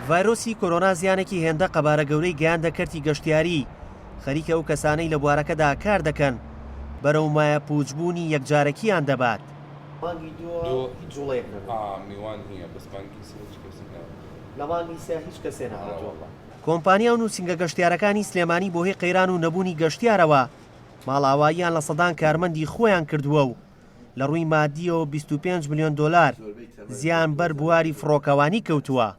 ڤایرۆسی کۆرۆنا زیانێکی هێندە قەبارە گەورەی گەیاندە کەرتی گەشتیاری، خەریکە ئەو کەسانەی لە بوارەکەدا کار دەکەن بەرەو مایەپووچبوونی یەکجارەکییان دەبات. مانگی دوو هیچ جوڵەیەک نەبوو. لە مانگی سێ هیچ کەسێ نەهاتووە. کۆمپانیا و نووسینگە گەشتیارەکانی سلێمانی بۆهۆی قەیران و نەبوونی گەشتیارەوە ماڵئاواییان لە سەدان کارمەندی خۆیان کردووە و لە ڕووی مادییەوە 25 ملیۆن دۆلار زیان بەر بواری فڕۆکەوانی کەوتووە.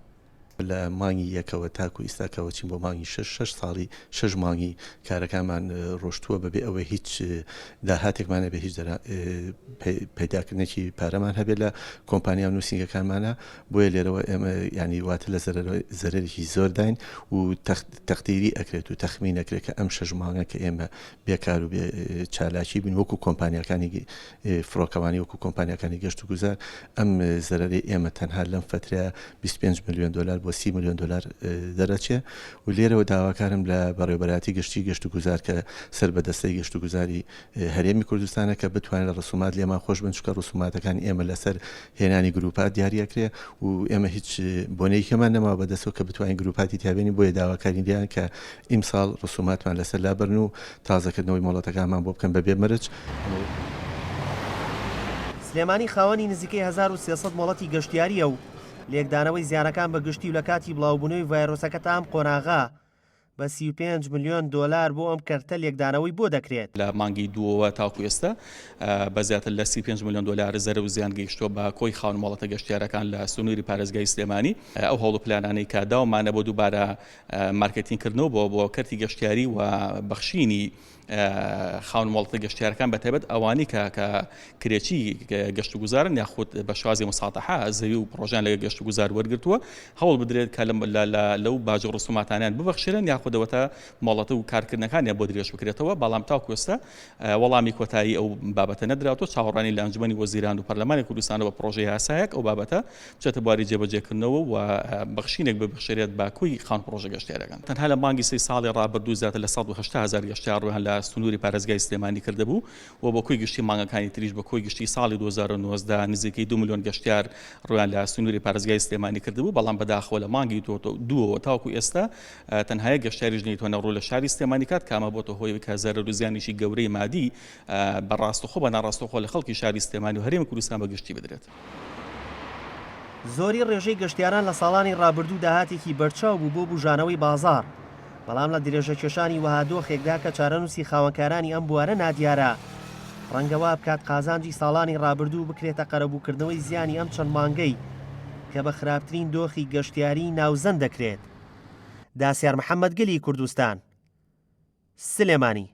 لە مانگی یەکەوە تاکو ئیستا کە وەچین بۆ مانگی شەش، شەش ساڵی شەش مانگی کارەکانمان ڕۆشتووە بەبێ ئەوەی هیچ داهاتێکمان هەبێ هیچ پەیداکردنێکی پارەمان هەبێت لە کۆمپانیا و نووسینگەکانمانە بۆیە لێرەوە ئێمە یانی واتە لە زەرەرێکی زۆرداین و تەقدیری ئەکرێت و تەخمین ئەکرێت کە ئەم شەش مانگە کە ئێمە بێکار و بێ چالاکی بین وەکو کۆمپانیاکانی فڕۆکەوانی وەکو کۆمپانیاکانی گەشت و گوزار ئەم زەرەرەی ئێمە تەنها لەم فترەیە 25 ملیۆن دلار بۆ 30 ملیۆن دلار دەرەچێ و لێرەوە داواکارم لە بەڕێوەبەرایەتی گشتی گەشت و گوزار کە سەر بە دەستەی گەشت و گوزاری هەرێمی کوردستانە کە بتوانێت لە ڕسومات لێمان خۆش بن چونکە ڕسوماتەکانی ئێمە لەسەر هێنانی گروپات دیاری ئەکرێ و ئێمە هیچ بۆنەیەکەمان نەماوە بەدەستەوە کە بتوانین گروپاتی تیابێنین بۆیە داواکارین لێیان کە ئیمساڵ ڕسوماتمان لەسەر لابەرن و تازەکردنەوەی مۆڵەتەکانمان بۆ بکەن بەبێ مەرج. سلێمانی خاوەنی نزیکەی 1300 مۆڵەتی گەشتیارییە و لێکدانەوەی زیانەکان بە گشتی و لە کاتی بڵاوبوونەوەی ڤایرۆسەکە تا ئەم قۆناغە بە 35 ملیۆن دۆلار بۆ ئەم کەرتە لێکدانەوەی بۆ دەکرێت. لە مانگی دووەوە تاوەکو ئێستا بە زیاتر لە 35 ملیۆن دۆلار زەرەر و زیان گەیشتووە بە کۆی خاوەن مۆڵەتە گەشتیارەکان لە سنووری پارێزگای سلێمانی. ئەو هەوڵ و پلانانەی کە داومانە بۆ دووبارە مارکێتینگ کردنەوە بۆ بۆ کەرتی گەشتیاری و بەخشینی خاوەن مۆڵەتە گەشتیارەکان بە تایبەت ئەوانەی کە کە کرێچی گەشتوگوزارن یاخود بە شێوازی مساتەحە زەوی و پڕۆژەیان لەگەڵ گەشتوگوزار وەرگرتووە هەوڵ بدرێت کە لەو باج و ڕسوماتانیان ببەخشرێن یاخود ئەوەتا مۆڵەت و کارکردنەکانیان بۆ درێژ بکرێتەوە بەڵام تاوەکو ئێستا وەڵامی کۆتایی ئەو بابەتە نەدراوەتەوە چاوەڕوانی لە ئەنجومەنی وەزیران و پەرلەمانی کوردستانەوە بە پڕۆژە یاسایەک ئەو بابەتە بچێتە بواری جێبەجێکردنەوە و بەخشینێک ببەخشرێت بە کۆی خاوەن پڕۆژە گەشتیارەکان. تەنها لە مانگی سێی ساڵی ڕابردوو زیاتر لە 180 هەزار گەشتیار ڕوویان لە سنووری پارێزگای سلێمانی کردبوو و بە کۆی گشتی مانگەکانی تریش بە کۆی گشتی ساڵی 2019 نزیکەی 2 ملیۆن گەشتیار ڕوویان لە سنووری پارێزگای سلێمانی کردبوو، بەڵام بەداخەوە لە مانگی دووەوە تاوەکو ئێستا تەنها یەک گەشتیاریش نەیتوانێت ڕوو لە شاری سلێمانی کات کە ئەمە بۆتە هۆی کە زەرەر و زیانێکی گەورەی مادی بە ڕاستەوخۆ بە ناڕاستەوخۆ لە خەڵکی شاری سلێمانی و هەرێمی کوردستان بە گشتی بدرێت. زۆری ڕێژەی گەشتیاران لە ساڵانی ڕابردوو داهاتێکی بەرچاو بوو بۆ بوژانەوەی بازاڕ، بەڵام لە درێژەکێشانی وەها دۆخێکدا کە چارەنووسی خاوەنکارانی ئەم بوارە نادیارە، ڕەنگە وا بکات قازانجی ساڵانی ڕابردوو بکرێتە قەرەبووکردنەوەی زیانی ئەم چەند مانگەی کە بە خراپترین دۆخی گەشتیاریی ناوزەند دەکرێت. داسیار محەمەد گەلی کوردستان، سلێمانی.